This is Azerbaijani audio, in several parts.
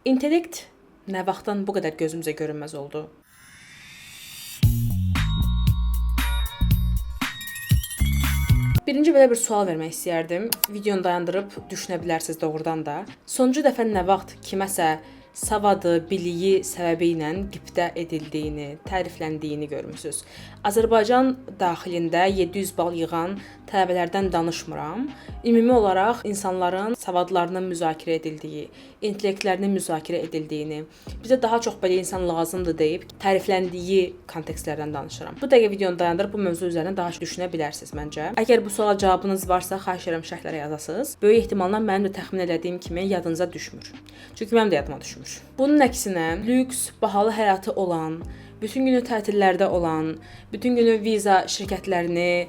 İntellekt nə vaxtdan bu qədər gözümüzə görünməz oldu? Birinci belə bir sual vermək istəyərdim. Videonu dayandırıb düşünə bilərsiniz doğrudan da. Sonuncu dəfə nə vaxt kiməsə savadı, biliyi səbəbi ilə qibtə edildiyini, tərifləndiyini görmüsüz. Azərbaycan daxilində 700 bal yığan tələbələrdən danışmıram. Ümumi olaraq insanların savadlarının müzakirə edildiyi, intellektlərinin müzakirə edildiyini, bizə daha çox belə insan lazımdır deyib tərifləndiyi kontekstlərdən danışıram. Bu dəqiqə videonu dayandırıb bu mövzu üzərinə daha çox düşünə bilərsiniz məncə. Əgər bu suala cavabınız varsa, xahiş edirəm şərhlərə yazasınız. Böyük ehtimalla mənim də təxmin elədiyim kimi yadınıza düşmür. Çünki mənim də yadıma düşmür. Bunun əksinə lüks, bahalı həyatı olan, bütün günü tətillərdə olan, bütün günü viza şirkətlərini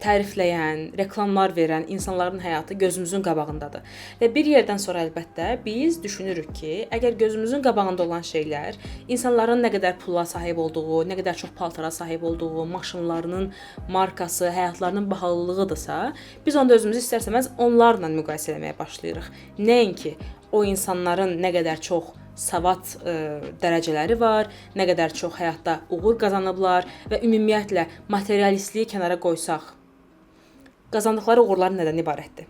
tərifləyən, reklamlar verən insanların həyatı gözümüzün qabağındadır. Və bir yerdən sonra əlbəttə biz düşünürük ki, əgər gözümüzün qabağında olan şeylər insanların nə qədər pula sahib olduğu, nə qədər çox paltara sahib olduğu, maşınlarının markası, həyatlarının bahalılığıdırsa, biz onda özümüzü istər-istəməz onlarla müqayisə etməyə başlayırıq. Nəinki o insanların nə qədər çox savad dərəcələri var, nə qədər çox həyatda uğur qazanıblar və ümumiyyətlə materialistliyi kənara qoysaq, qazandıqları uğurlar nədən ibarətdir?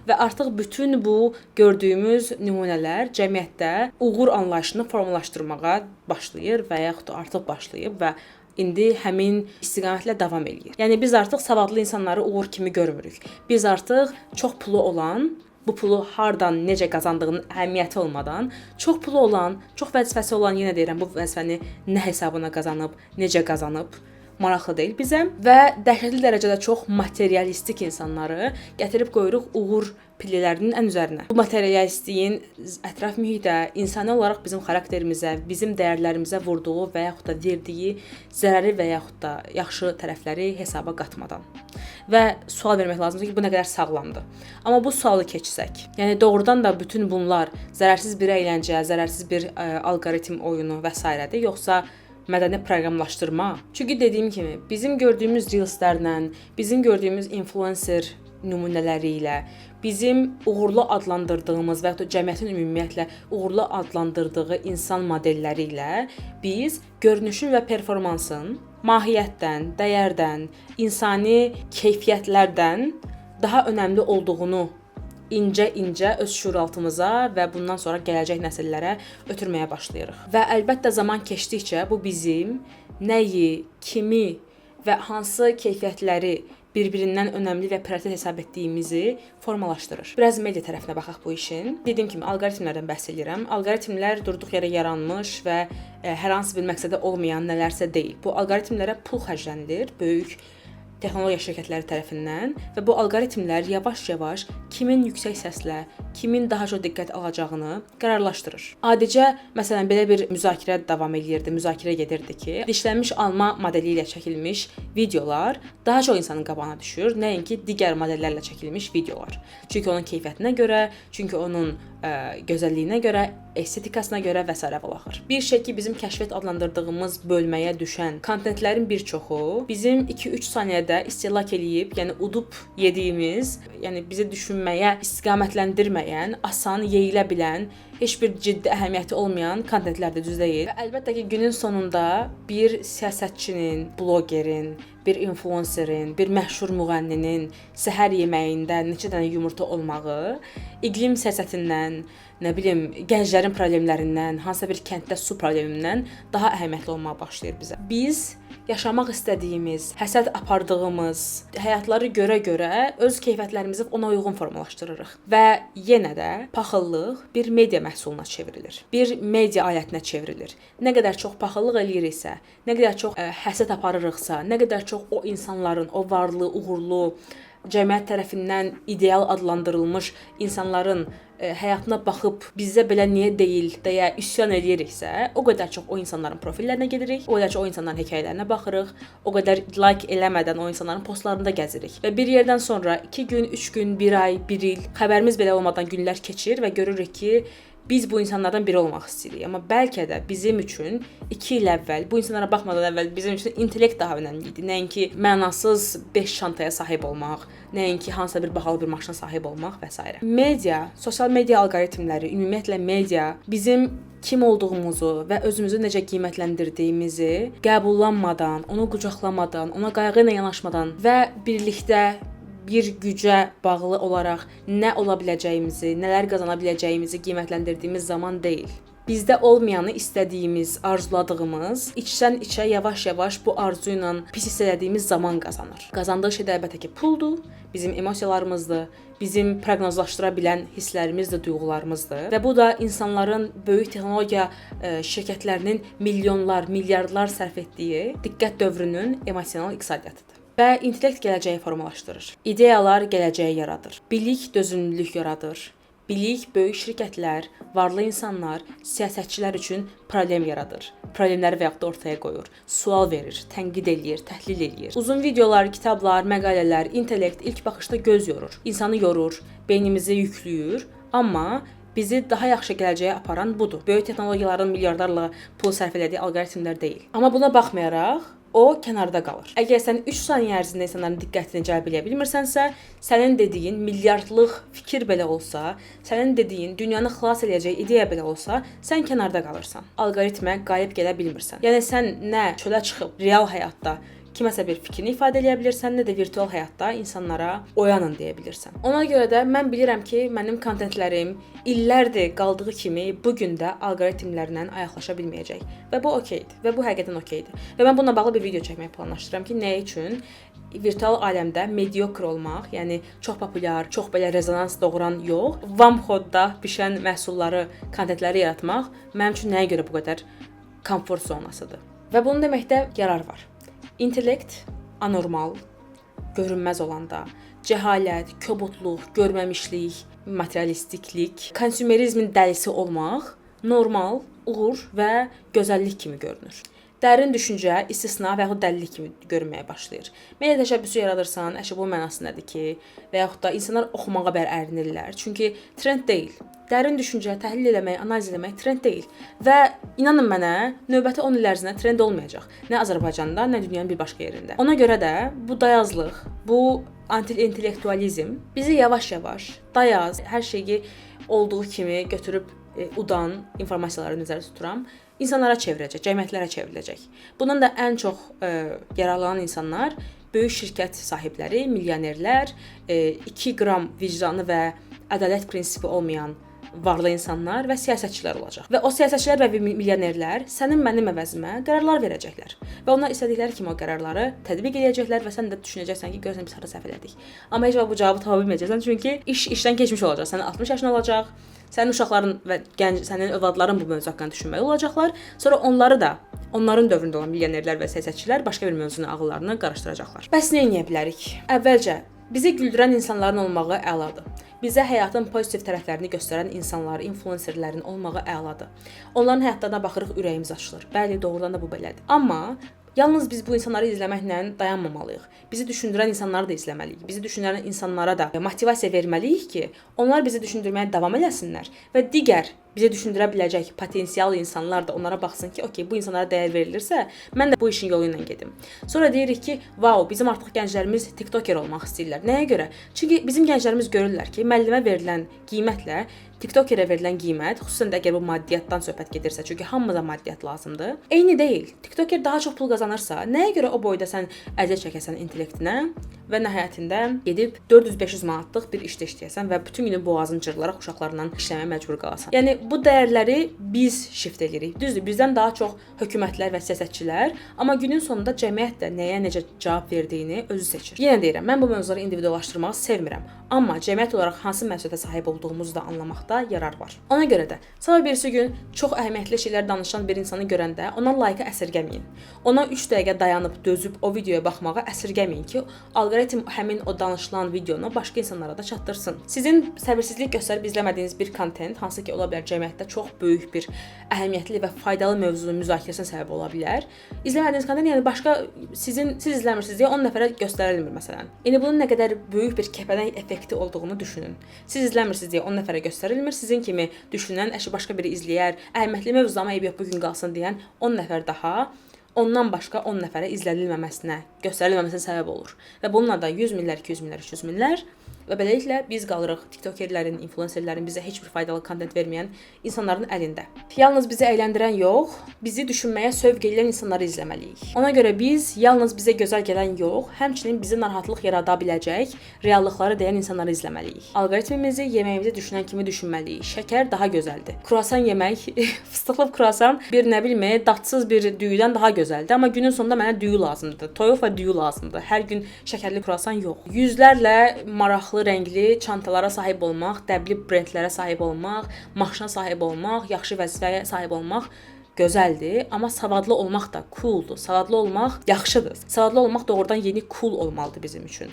Və artıq bütün bu gördüyümüz nümunələr cəmiyyətdə uğur anlayışını formalaşdırmağa başlayır və yaxud da artıq başlayıb və indi həmin istiqamətlə davam eləyir. Yəni biz artıq savadlı insanları uğur kimi görmürük. Biz artıq çox pulu olan, bu pulu hardan, necə qazandığının əhəmiyyəti olmadan, çox pulu olan, çox vəzifəsi olan, yenə deyirəm, bu vəzifəni nə hesabına qazanıb, necə qazanıb, maraqlı deyil bizə və dəhşətli dərəcədə çox materialistik insanları gətirib qoyuruq uğur pillələrinin ən üzərinə. Bu materialistliyin ətraf mühitə, insani olaraq bizim xarakterimizə, bizim dəyərlərimizə vurduğu və yaxud da verdiyi zərəri və yaxud da yaxşı tərəfləri hesaba qatmadan. Və sual vermək lazımdır ki, bu nə qədər sağlamdır. Amma bu sualı keçsək, yəni doğrudan da bütün bunlar zərərsiz bir əyləncə, zərərsiz bir alqoritm oyunu və s. yoxsa mədəni proqramlaşdırma? Çünki dediyim kimi, bizim gördüyümüz reelslərlə, bizim gördüyümüz influencer nümunələri ilə, bizim uğurlu adlandırdığımız və ya da cəmiyyətin ümumiyyətlə uğurlu adlandırdığı insan modelləri ilə biz görünüşün və performansın mahiyyətdən, dəyərdən, insani keyfiyyətlərdən daha önəmli olduğunu incə-incə öz şüuraltımıza və bundan sonra gələcək nəsillərə ötürməyə başlayırıq. Və əlbəttə zaman keçdikcə bu bizim nəyi, kimi və hansı keyfiyyətləri bir-birindən önəmli və prioritet hesab etdiyimizi formalaşdırır. Biraz media tərəfinə baxaq bu işin. Dediyim kimi alqoritmlərdən bəhs eləyirəm. Alqoritmlər durduq yerə yaranmış və hər hansı bir məqsədi olmayan nələrsə deyil. Bu alqoritmlərə pul xərclənilir, böyük texnologiya şirkətləri tərəfindən və bu alqoritmlər yavaş-yavaş kimin yüksək səslə, kimin daha çox diqqət alacağını qərarlaşdırır. Adicə, məsələn, belə bir müzakirə davam eləyirdi, müzakirə gedirdi ki, dişlənmiş alma modeli ilə çəkilmiş videolar daha çox insanın qabağına düşür, nəinki digər modellərlə çəkilmiş videolar. Çünki onun keyfiyyətinə görə, çünki onun gözəlliyinə görə, estetikasına görə və s. və axır. Bir şey ki, bizim kəşfiyyat adlandırdığımız bölməyə düşən kontentlərin bir çoxu bizim 2-3 saniyədə istehlak eləyib, yəni udub yediyimiz, yəni bizi düşünməyə istiqamətləndirməyən, asan yeyilə bilən, heç bir ciddi əhəmiyyəti olmayan kontentlər də düz deyil. Və əlbəttə ki, günün sonunda bir siyasətçinin, blogerin, bir influencerin, bir məşhur müğənninin səhər yeməyində neçə dənə yumurta olmağı iqlim siyasətindən, nə bilim, gənclərin problemlərindən, hansısa bir kənddə su problemindən daha əhəmiyyətli olmağa başlayır bizə. Biz yaşamaq istədiyimiz, həsəd apardığımız həyatları görə-görə öz keyfiyyətlərimizi ona uyğun formalaşdırırıq. Və yenə də paxıllıq bir media məhsuluna çevrilir. Bir media alətinə çevrilir. Nə qədər çox paxıllıq eləyiriksə, nə qədər çox həsəd aparırıqsa, nə qədər çox o insanların, o varlı, uğurlu, cəmiyyət tərəfindən ideal adlandırılmış insanların həyatına baxıb bizə belə niyə deyil deyə üsyan eləyiriksə, o qədər çox o insanların profillərinə gedirik, o qədər çox o insanların hekayələrinə baxırıq, o qədər like eləmədən o insanların postlarında gəzirik. Və bir yerdən sonra 2 gün, 3 gün, 1 ay, 1 il xəbərimiz belə olmadan günlər keçir və görürük ki, Biz bu insanlardan biri olmaq istəyirik. Amma bəlkə də bizim üçün 2 il əvvəl, bu insanlara baxmadan əvvəl bizim üçün intellekt daha önəmli idi. Nəinki mənasız 5 çantaya sahib olmaq, nəinki hansısa bir bahalı bir maşına sahib olmaq və s. Media, sosial media alqoritmləri, ümumiyyətlə media bizim kim olduğumuzu və özümüzü necə qiymətləndirdiyimizi qəbullanmadan, onu qucaqlamadan, ona qayğı ilə yanaşmadan və birlikdə bir gücə bağlı olaraq nə ola biləcəyimizi, nələr qazana biləcəyimizi qiymətləndirdiyimiz zaman deyil. Bizdə olmayanı istədiyimiz, arzuladığımız, içdən içə yavaş-yavaş bu arzu ilə pis hiss elədiyimiz zaman qazanır. Qazandığı şey də əlbəttə ki, puldur, bizim emosiyalarımızdır, bizim proqnozlaşdıra bilən hisslərimizdir, duyğularımızdır. Və bu da insanların böyük texnologiya şirkətlərinin milyonlar, milyardlar sərf etdiyi diqqət dövrünün emosional iqtisadiyyatıdır. Və intellekt gələcəyi formalaşdırır. İdeyalar gələcəyi yaradır. Bilik dözümlülük yaradır. Bilik böyük şirkətlər, varlı insanlar, siyasətçilər üçün problem yaradır. Problemləri və yaxud da ortaya qoyur, sual verir, tənqid eləyir, təhlil eləyir. Uzun videolar, kitablar, məqalələr, intellekt ilk baxışda göz yorur. İnsanı yorur, beynimizi yükləyir, amma bizi daha yaxşı gələcəyə aparan budur. Böyük texnologiyaların milyardlarla pul sərf elədiyi alqoritmlər deyil. Amma buna baxmayaraq o kənarda qalır. Əgər sən 3 saniyə ərzində insanların diqqətini cəlb eləyə bilmirsənsə, sənin dediyin milyardlıq fikir belə olsa, sənin dediyin dünyanı xilas eləyəcək ideya belə olsa, sən kənarda qalırsan. Alqoritmə qalib gələ bilmirsən. Yəni sən nə çölə çıxıb real həyatda kiməsə bir fikrini ifadə eləyə bilirsən, nə də virtual həyatda insanlara oyanın deyə bilirsən. Ona görə də mən bilirəm ki, mənim kontentlərim illərdir qaldığı kimi bu gün də alqoritmlərlə ayaqlaşa bilməyəcək. Və bu okeydir. Və bu həqiqətən okeydir. Və mən bununla bağlı bir video çəkmək planlaşdırıram ki, nə üçün virtual aləmdə mediokr olmaq, yəni çox populyar, çox belə rezonans doğuran yox, vam xodda bişən məhsulları, kontentləri yaratmaq mənim üçün nəyə görə bu qədər komfort zonasıdır. Və bunu deməkdə yarar var. İntellekt anormal, görünməz olanda, cəhalət, kobudluq, görməmişlik, materialistiklik, konsumerizmin dəlisi olmaq normal, uğur və gözəllik kimi görünür. Dərin düşüncə istisna və yaxud dəlillik kimi görünməyə başlayır. Media təşəbbüsü yaradırsan, əşi bu mənası nədir ki, və yaxud da insanlar oxumağa bər ərinirlər. Çünki trend deyil. Dərin düşüncə, təhlil eləmək, analiz eləmək trend deyil. Və inanın mənə, növbəti 10 il ərzində trend olmayacaq. Nə Azərbaycanda, nə dünyanın bir başqa yerində. Ona görə də bu dayazlıq, bu anti-intellektualizm bizi yavaş-yavaş dayaz, hər şeyi olduğu kimi götürüb udan informasiyaları nəzərdə tuturam, insanlara çevirəcək, cəmiyyətlərə çevriləcək. Bundan da ən çox yararlanan insanlar böyük şirkət sahibləri, milyonerlər, 2 qram vicdanı və ədalət prinsipi olmayan varlı insanlar və siyasətçilər olacaq. Və o siyasətçilər və milyonerlər sənin mənim əvəzimə qərarlar verəcəklər. Və onlar istədikləri kimi o qərarları tətbiq edəcəklər və sən də düşünəcəksən ki, görürsən biz hara səhv elədik. Amma heç vaxt bu cavabı tapa bilməyəcəksən, çünki iş işdən keçmiş olacaq. Sənin 60 yaşın olacaq. Sənin uşaqların və gənc, sənin övladların bu mövzu haqqında düşünməli olacaqlar. Sonra onları da onların dövründə olan milyonerlər və siyasətçilər başqa bir mövzunun ağıllarını qarışdıracaqlar. Bəs nə edə bilərik? Əvvəlcə bizi güldürən insanların olmağı əladır. Bizə həyatın pozitiv tərəflərini göstərən insanlar, influencerlərin olmağı əladır. Onların həyatlarına baxırıq, ürəyimiz açılır. Bəli, doğrudan da bu belədir. Amma yalnız biz bu insanları izləməklə dayanmamalıyıq. Bizi düşündürən insanları da izləməliyik. Bizi düşündürən insanlara da motivasiya verməliyik ki, onlar bizi düşündürməyə davam eləsinlər və digər bizi düşündürə biləcək potensial insanlar da onlara baxsın ki, okey, bu insanlara dəyər verilirsə, mən də bu işin yolu ilə gedim. Sonra deyirik ki, vau, bizim artıq gənclərimiz TikToker olmaq istəyirlər. Nəyə görə? Çünki bizim gənclərimiz görürlər ki, müəllimə verilən qiymətlə TikTokerə verilən qiymət, xüsusən də əgər bu maddiyyatdan söhbət gedirsə, çünki hamımıza maddiyyat lazımdır. Eyni deyil. TikToker daha çox pul qazanırsa, nəyə görə o boyda sən əziyyət çəkəsən intellektinə və nəhayətində gedib 400-500 manatlıq bir işdə işləyəsən və bütün günü boğazın cırılaraq uşaqlarla işləməyə məcbur qalasan. Yəni bu dəyərləri biz shift edirik. Düzdür, bizdən daha çox hökumətlər və siyasətçilər, amma günün sonunda cəmiyyət də nəyə necə cavab verdiyini özü seçir. Yenə deyirəm, mən bu mövzuları individuallaşdırmağı sevmirəm, amma cəmiyyət olaraq hansı məsuliyyətə sahib olduğumuzu da anlamaqda yarar var. Ona görə də sabah birisi gün çox əhəmiyyətli şeylər danışan bir insanı görəndə ona like-ı əsirgəməyin. Ona 3 dəqiqə dayanıb, dözüb o videoya baxmağı əsirgəməyin ki, alqoritm həmin o danışılan videonu başqa insanlara da çatdırsın. Sizin səbirsizlik göstərib izləmədiyiniz bir kontent, hansı ki ola bilər cəmiyyətdə çox böyük bir əhəmiyyətli və faydalı mövzunun müzakirəsinə səbəb ola bilər. İzləmədiyiniz kontent, yəni başqa siz izləmirsiniz deyə 10 nəfərə göstərilmir məsələn. İndi bunun nə qədər böyük bir kəpənək effekti olduğunu düşünün. Siz izləmirsiniz deyə 10 nəfərə göstərilmir. göstərilmir. Sizin kimi düşünən, əşi başqa biri izləyər, əhəmiyyətli mövzuda eybi yox bu gün qalsın deyən 10 nəfər daha ondan başqa 10 nəfərə izlənilməməsinə, göstərilməməsinə səbəb olur. Və bununla da 100 minlər, 200 minlər, 300 minlər və beləliklə biz qalırıq tiktokerlərin, influencerlərin, bizə heç bir faydalı kontent verməyən insanların əlində. Yalnız bizi əyləndirən yox, bizi düşünməyə sövq edən insanları izləməliyik. Ona görə biz yalnız bizə gözəl gələn yox, həmçinin bizə narahatlıq yarada biləcək reallıqları deyən insanları izləməliyik. Alqoritmimizi yeməyimizi düşünən kimi düşünməliyik. Şəkər daha gözəldir. Kruasan yemək, fıstıqlı kruasan bir nə bilim, dadsız bir düyüdən daha gözəldir. Amma günün sonunda mənə düyü lazımdır. Toyuq və düyü lazımdır. Hər gün şəkərli kruasan yox. Yüzlərlə maraqlı, rəngli çantalara sahib olmaq, dəbli brendlərə sahib olmaq, maşına sahib olmaq, yaxşı vəzifəyə sahib olmaq gözəldir, amma savadlı olmaq da cooldur. Savadlı olmaq yaxşıdır. Savadlı olmaq doğrudan yeni cool olmalıdır bizim üçün.